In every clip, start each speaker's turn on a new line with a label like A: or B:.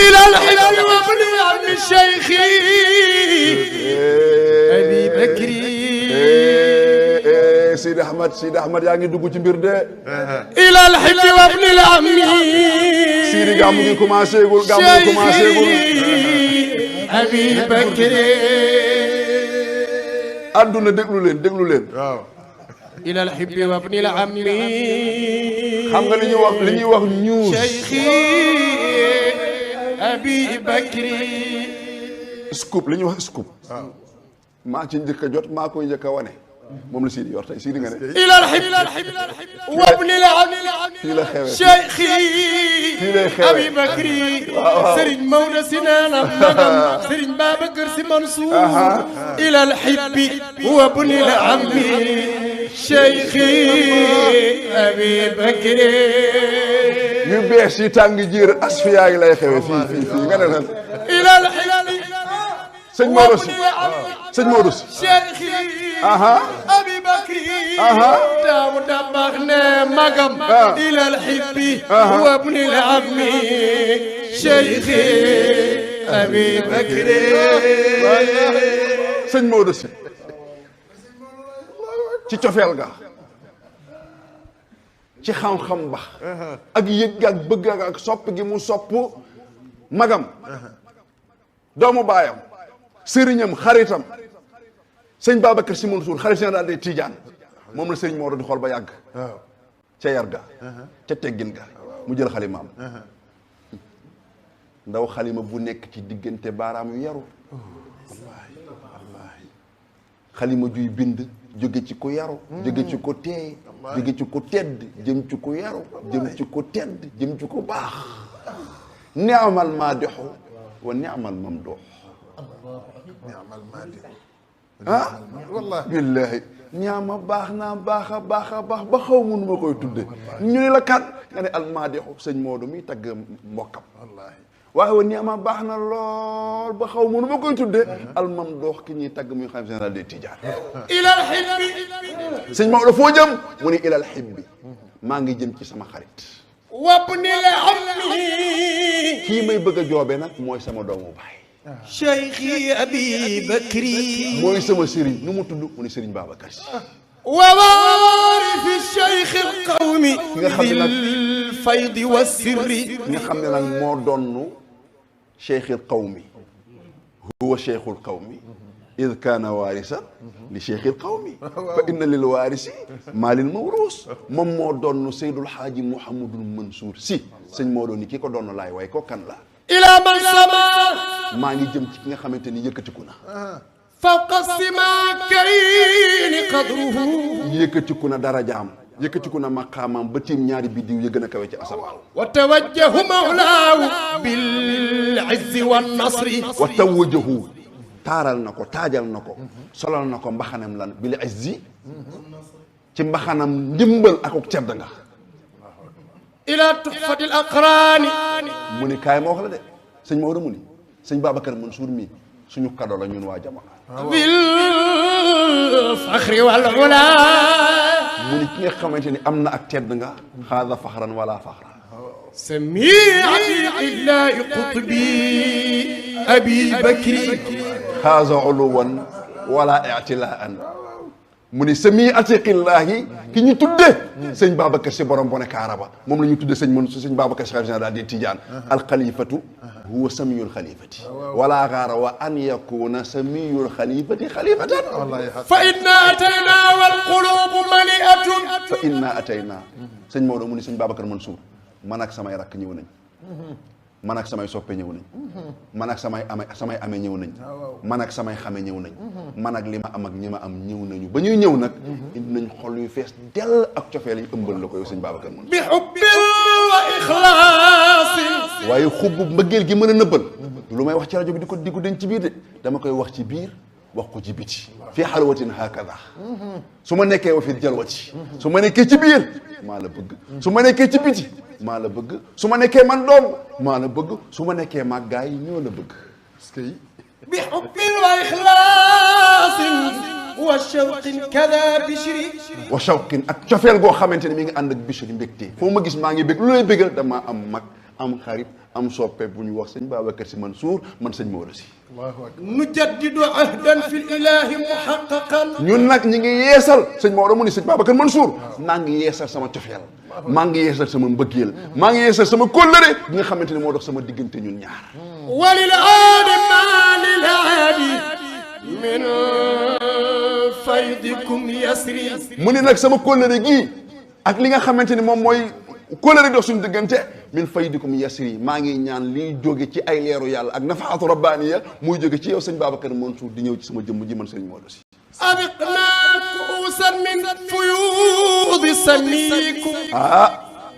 A: إلى الحب وابن عم الشيخ أبي بكري
B: Sidi Ahmad yaa ngi dugg ci mbir de.
A: إلى الحب وابن العم
B: Sidi gàmmu gi commencé gul
A: أبي بكري
B: àdduna déglu leen.
C: waaw.
A: إلى الحب وابن العم
B: xam nga li ñuy wax news.
A: شيخي أبي بكري
B: scoop li ñuy wax scoop. maa ci njëkk a jot maa koy njëkk a wane. moom la Sidi yor tey Sidi nga ne.
A: إلى الحب وابن العم
B: fii la xewee
A: شيخي
B: fii lay xewee.
A: أبي بكري سرين مولى سنان مدام سرين بابكر سي منصور إلى الحب وابن العم شيخي أبي بكري
B: yu bees yi tàng jiir asfiya yi lay xewee fii nga ne lan.
A: إلى الحب
B: sëñ Maodo si sëñ Maodo si.
A: شيخي أبي بكري دام دماغنا مقام إلى الحب وابن العم شيخي أبي بكري
B: sëñ Maodo si ci cofeel ga ci xam-xam ba ak yëg ak bëgg ak sopp gi mu sopp magam doomu baayam sëriñam xaritam sëñ Babacar Sy Mansour xarit général des Tidiane moom la sëñ Maodo di xool ba yàgg ca yar ga ca teggin ga mu jël xalimaam ndaw xalima bu nekk ci diggante baaraam yu yaru wallaahi xalima juy bind jóge ci ko yaru jóge ci ko teey jóge ci ko tedd jëm ci ko yaru jëm ci ko tedd jëm ci ko baax ni'mal maadixu wa ni'mal mamduux
C: ni'mal maadix.
B: wallahi billahi ñaama baax naa baax a baax ba xaw mun ma koy tudde ñu ne la kan nga ne almaadixu sëñ Maodo mi tagg mbokkam wallaahi waaye wa ñaama baax na lool ba xaw mun ma koy tudde almamdoox ki ñuy tagg muy xam général des Tidiane
A: إلى الحب
B: sëñ Maodo foo jëm mu ne ilal xibbi maa ngi jëm ci sama xarit
A: وابن العم
B: kii may bëgg a joobe nag mooy sama doomu baay
A: شيخي أبي بكري
B: mooy sama sëriñ nu mu tudd mu ne sëriñ Babacar Sy
A: ووارث الشيخ القومي ذي الفيض والسر
B: nga xam ne nag moo donnu cheikhil qawmi huwa cheikhul qawmi id kaana waarisa li cheikhil qawmi fa inna lil waarisi maa lil mawruus moom moo donnu Seydul Xaaji Mouhamadul Mansour Sy sëñ moo doon ni ki ko donn laay way ko kan la
A: إلى من سما
B: maa ngi jëm ci ki nga xamante ni yëkkatiku na
A: فوق السماكين قدره
B: yëkkatiku na darajaam yëkkatiku na maqaamaam ba tiim ñaari biddiw ya gën a kawe ci asamaan
A: وتوجه مولاه بالعز والنصر
B: wa tawwajahu taaral na ko taajal na ko solal na ko mbaxanam lan bil izzi ci mbaxanam ndimbal ak ak tedd nga
A: إلى تحفة الأقران
B: mu ni kaay ma wax la de sëñ Maodo mu ni sëñ Babacar Mansour mi suñu kado la ñun waa jamono
A: بالفخر والعلا
B: mu ni ki nga xamante ni am na ak tedd nga xaada faxran wala faxra
A: سميعي الله قطبي أبي بكري
B: xaasa uluwan wala itilaan mu ni sami atiqillaahi ki ñu tudde sëñ Babacar Sy borom bone kaaraba moom la ñu tudde sëñ Mansour sëñ Babacar Sy xalifa général des Tidiane alxalifatu huwa samiyul xalifati wala gaara wa an yakuna samiyul xalifati xalifatan
A: فإنا أتينا والقلوب مليئة
B: fa inna atayna sëñ Maodo mu ni sëñ Babacar Mansour man ak samay rakk ñëw nañ man ak samay soppe ñëw nañ man ak samay ame ñëw nañ man ak samay xame ñëw nañ man ak li ma am ak ñi ma am ñëw nañu ba ñuy ñëw nag indi nañ xol yu fees dell ak cofeel yi ëmbal la ko yow sëñ Babacar Mansour
A: بحب وإخلاص
B: waaye xubbu mbëggeel gi mën a nëbbal lu may wax ci rajo bi di ko denc ci biir de dama koy wax ci biir wax ko ci biti fii xalwatin hakada su ma nekkee wa fi jalwati su ma nekkee ci biir maa la bëgg su ma nekkee ci biti maa la bëgg su ma nekkee man doom maa la bëgg su ma nekkee mag gaa yi ñoo la bëgg parce que
A: بحب وإخلاص وشوق كذا بشري
B: wa shawqin ak cofeel goo xamante ne mi ngi ànd ak bishri mbégte foo ma gis maa ngi bég lu lay bégal damaa am mag am xarit am soppe bu ñu wax sëñ Babacar Sy Mansour man sëñ Maodo Sy
A: nujaddidu ahdan fil ilahi muhaqqaqan
B: ñun nag ñi ngi yeesal sëñ Maodo mu ni sëñ Babacar Mansour maa ngi yeesal sama cofeel maa ngi yeesal sama mbëggeel maa ngi yeesal sama kóllëre bi nga xamante ne moo dox sama diggante ñun ñaar
A: walil aadi ma lil aadi min faydikum yasri
B: mu ni nag sama kóllëre gii ak li nga xamante ni moom mooy kóllëre dox suñu diggante min faydikum yasri maa ngi ñaan liy jóge ci ay leeru yàlla ak nafaatu rabbaaniya muy jóge ci yow sëñ Babacar Mansour di ñëw ci sama jëmm ji man sëñ Maodo Sy
A: abiqna kuusan min fuyuudi samikum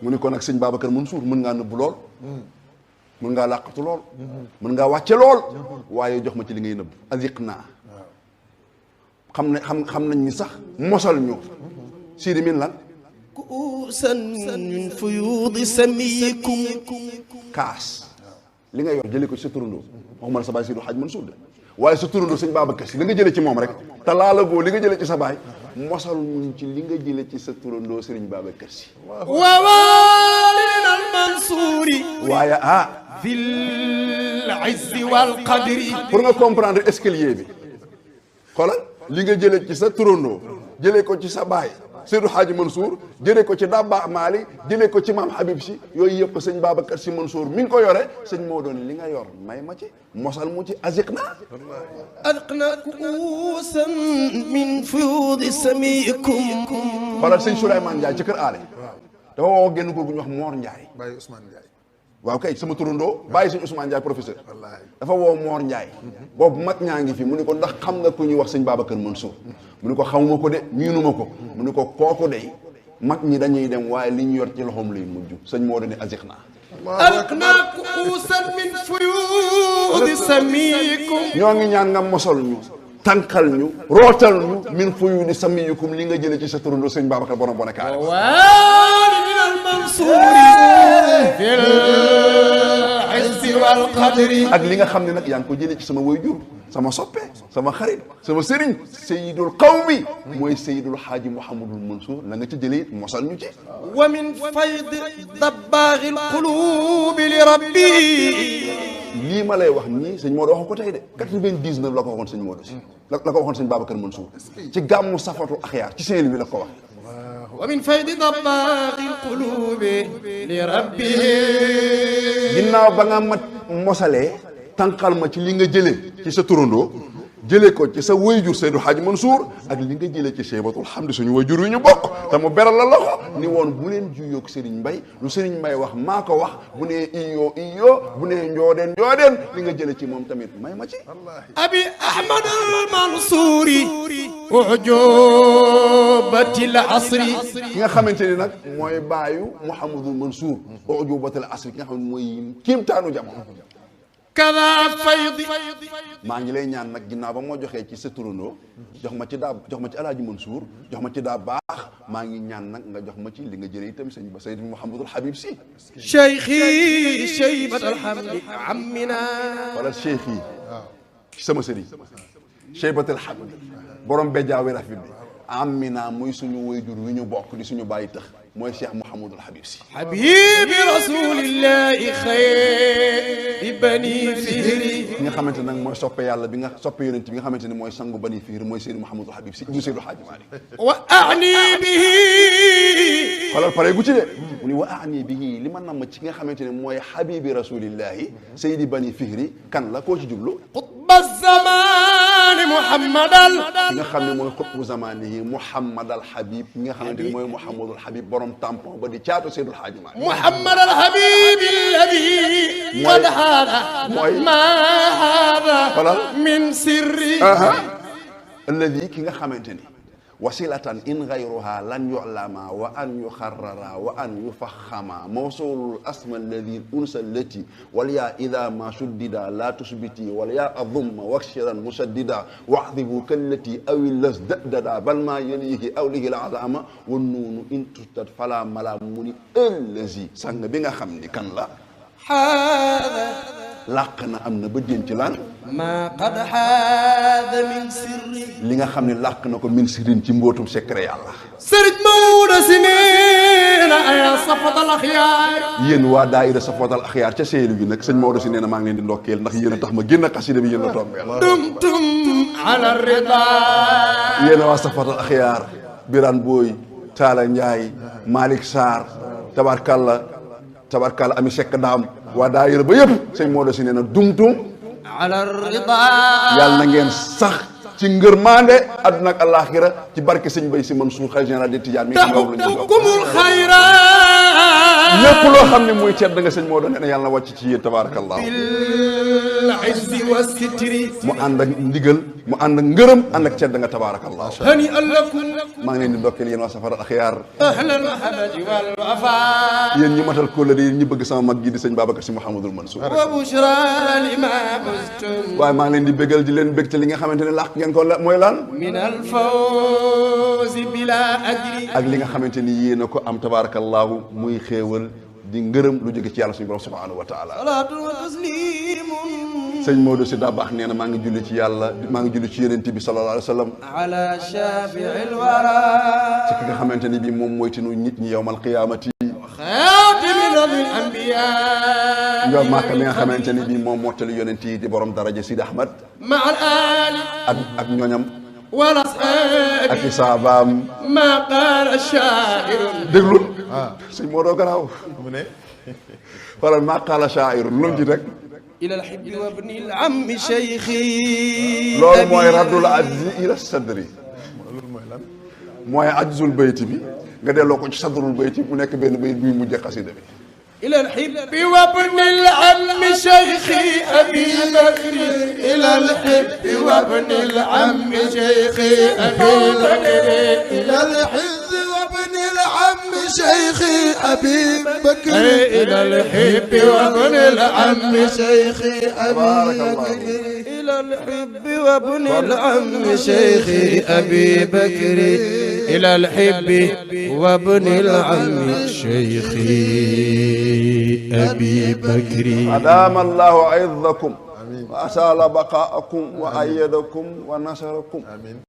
B: mu ni ko nag sëñ Babacar Mansour mën ngaa nëbbu lool mën ngaa làqatu lool mën ngaa wàcce lool waaye jox ma ci li ngay nëbb aziqna xam nañ ni sax mosal ñu siidi min lan
A: kuusan min fuyuudi samikum
B: kaas li nga yor jëlee ko ci sa turandoo waxuma la sa baay Seydi Hadj Mansour de waaye sa turandoo sëñ Babacar Sy li nga jëlee ci moom rek te laalagoo li nga jëlee ci sa baay mosal ñu ci li nga jëlee ci sa turandoo Sëriñ Babacar Sy
A: wa walidina al Mansouri
B: waaye
A: fil izzi wal qadri
B: pour nga comprendre escalier bi xoolal li nga jëlee ci sa turandoo jëlee ko ci sa baay Seydi Hadji Mansour jëlee ko ci Dabba Mali jëlee ko ci maam Habib Sy yooyu yëpp sëñ Babacar Sy Mansour mi ngi ko yore sëñ moo doon li nga yor may ma ci mosal mu ci aziqna
A: kuusan min fuyuudi samikum
B: xoolal sëñ Souleymane Ndiaye ci kër aale dafa woo genn góor gu ñu wax Mor Ndiaye
C: Baye Ousmane Ndiaye
B: waaw kay sama turandoo bàyyi sëñ Ousmane Ndiaye professeur dafa woo Mor Ndiaye boobu mag ñaa ngi fi mu ni ko ndax xam nga ku ñuy wax sëñ Babacar Mansour mu ni ko xamuma ko de miinuma ko mu ni ko kooku de mag ñi dañuy dem waaye li ñu yor ci loxoom lay mujj sëñ moo doon ne aziqna
A: kuusan min fuyuudi samikum
B: ñoo ngi ñaan nga mosal ñu tànkal ñu rootal ñu min fuyuudi samikum li nga jëlee ci sa turandoo sëñ Babacar borom bone kaare
A: walidina al Mansouri fil izzi wal qadri
B: ak li nga xam ne nag yaa ngi ko jëlee ci sama waajur sama soppe sama xarit sama sëriñ sayyidul qawmi mooy sayyidul Haaji Mouhamadul Mansour la nga ci jëlee it mosal ñu ci
A: wa min faydi dabbaaxil quluubi li rabbi
B: lii ma lay wax nii sëñ Maodo waxu ko tey de 99 la ko waxoon sëñ Maodo Sy la ko waxoon sëñ Babacar Mansour ci gàmmu safatu axyaar ci Saint-Louis la ko wax
A: wa min faydi dabbaaxil quluubi li rabbi
B: ginnaaw ba nga ma mosalee tànqal ma ci li nga jëlee ci sa turandoo jëlee ko ci sa wayjur Seydou Hadj Mansour ak li nga jëlee ci Cheybatul Hamdi suñu wayjur yu ñu bokk te mu beral la loxo ni woon bu leen juyoog Serigne Mbaye lu Serigne Mbaye wax maa ko wax bu nee iyo bu nee njoodeen li nga jëlee ci moom tamit may ma ci
A: abi ahmad al mansouri ujubatil asri
B: ki nga xamante ni nag mooy baayu Mouhamadul Mansour ujubatil asri ki nga xam ne mooy kiimtaanu jamono
A: kada faydi
B: maa ngi lay ñaan nag ginnaaw ba moo joxee ci sa turandoo jox ma ci Alaaji Mansour jox ma ci daa baax maa ngi ñaan nag nga jox ma ci li nga jëlee itam sëñ ba Seydi Mouhamadul Habib Sy
A: cheikhi Cheybat alhamdi ammina
B: wala cheikh yi sama sëriñ Cheybat alhamdi borom bejaawi rafet bi ammina muy suñu wayjur wi ñu bokk di suñu bàyyi tax mooy Cheikh Mouhamadul Habib Sy
A: habibi rasulillahi xayri bani fihri
B: ki nga xamante nag mooy soppe yàlla bi nga soppe yonent bi nga xamante ne mooy sangu bani fihri mooy Seydi Mouhamadul Habib Sy ibnu Seydou Hadji Malick
A: wa ani bihi
B: xoolal pare gu ci de mu ni wa ani bihi li ma namm ci nga xamante ne mooy habibi rasulillahi Seydi bani fihri kan la koo ci jublu
A: qutba zamani muhammadal
B: ki nga xam ne mooy xutbu zamanihi Mouhamadal Habib ki nga xamante ne mooy Mouhamadul Habib borom tampon ba di caatu Seydou Hadji Malick
A: Mouhamadal Habib alladi qad hada ma hada min sirri
B: alladi ki nga xamante ni wasilatan in gayruha lan yu'lama wa an yuxarrara wa an yufaxama mawsulul asma alladi unsa allati wal yaa ida ma suddida la tusbiti wal yaa adumma wakshiran musaddida waxdibu kallati awi las dadada bal ma yalihi awlihi alazama wa nuunu in tustat fala mala mu ni ëllazi sang bi nga xam ni kan la làq na am na ba denc lan
A: ما قد حاذ من سري
B: li nga xam ne làq na ko min sirin ci mbootum secret yàlla
A: سرج مولى سنين يا صفة الأخيار
B: yéen waa daayira Safatal Axyaar ca seelu bi nag sëñ Maodo si nee na maa ngi leen di ndokkeel ndax yéen a tax ma génn xasida bi yéen a tombeel
A: دمتم على الرضا
B: yéen a waa Safatal Axyaar Birane Boy Talla Ndiaye Malick Sarr tabarkalla ami sekk daam waa daayira ba yëpp sëñ Maodo si nee na dumtum
A: على الرضا
B: yàlla na ngeen sax ci ngërmande àdduna ak àllaaxira ci barke sëñ Bay Si Mansour xalifa général des Tidianes mi nga xam ne
A: تحكم الخيرات
B: lépp loo xam ne muy tedd nga sëñ Maodo nee na yàlla na wàcc ci yéen tabaarakallah
A: بالعز والستر
B: mu ànd ak ndigal mu ànd ak ngërëm ànd ak tedd nga tabaarakallah
A: هنيئا لكم
B: maa ngi leen di ndokkeel yéen waa Safatal Axyaar
A: أهل المحبة والوفاء
B: yéen ñi matal kóllëre yéen ñi bëgg sama mag gi di sëñ Babacar Si Mouhamadul Mansour
A: وبشرى لما فزتم
B: waaye maa ngi leen di bégal di leen bég te li nga xamante ne làq ngeen ko mooy lan
A: من الفوز بلا أجر
B: ak li nga xamante ni yéen a ko am tabaarakallahu muy xéewal di ngërëm lu jóge ci yàlla suñu borom subhanahu wa taala
A: صلاة وتسليم
B: sëñ Maodo si daa baax nee na maa ngi julli ci yàlla maa ngi julli ci yonent bi sallallahu alayhi wa sallam
A: على شافع الورى
B: ci ki nga xamante ni bii moom mooy tinu nit ñi yowmal qiyaamati
A: خاتم الأنبياء
B: yow maaka mi nga xamante ni bii moom mottali yonent yi di borom daraja Sidi Ahmad
A: مع الآل
B: ak ñoñam
A: والأصحاب
B: ak i saabaam
A: ما قال الشاعر
B: déglul sëñ Maodo garaaw
C: mu ne
B: wala maa qaala shaa'irun lu mu ci rek
A: إلى الحب وابن العم شيخي
B: loolu mooy raddul ajzi ila sadri
C: loolu mooy lan
B: mooy ajzul bayti bi nga delloo ko ci sadrul bayti mu nekk benn bayit bi mujj xasida bi
A: إلى الحب وابن العم شيخي أبي بكر إلى الحب وابن العم شيخي أبي بكر
C: إلى الحز وابن العم شيخي أبي بكر
A: إلى الحب وابن العم شيخي أبي بكر إلى الحب وابن العم شيخي أبي بكر إلى الحب وابن العم شيخي أبي بكر
B: أدام الله عزكم وأسال بقاءكم وأيدكم ونصركم
C: آمين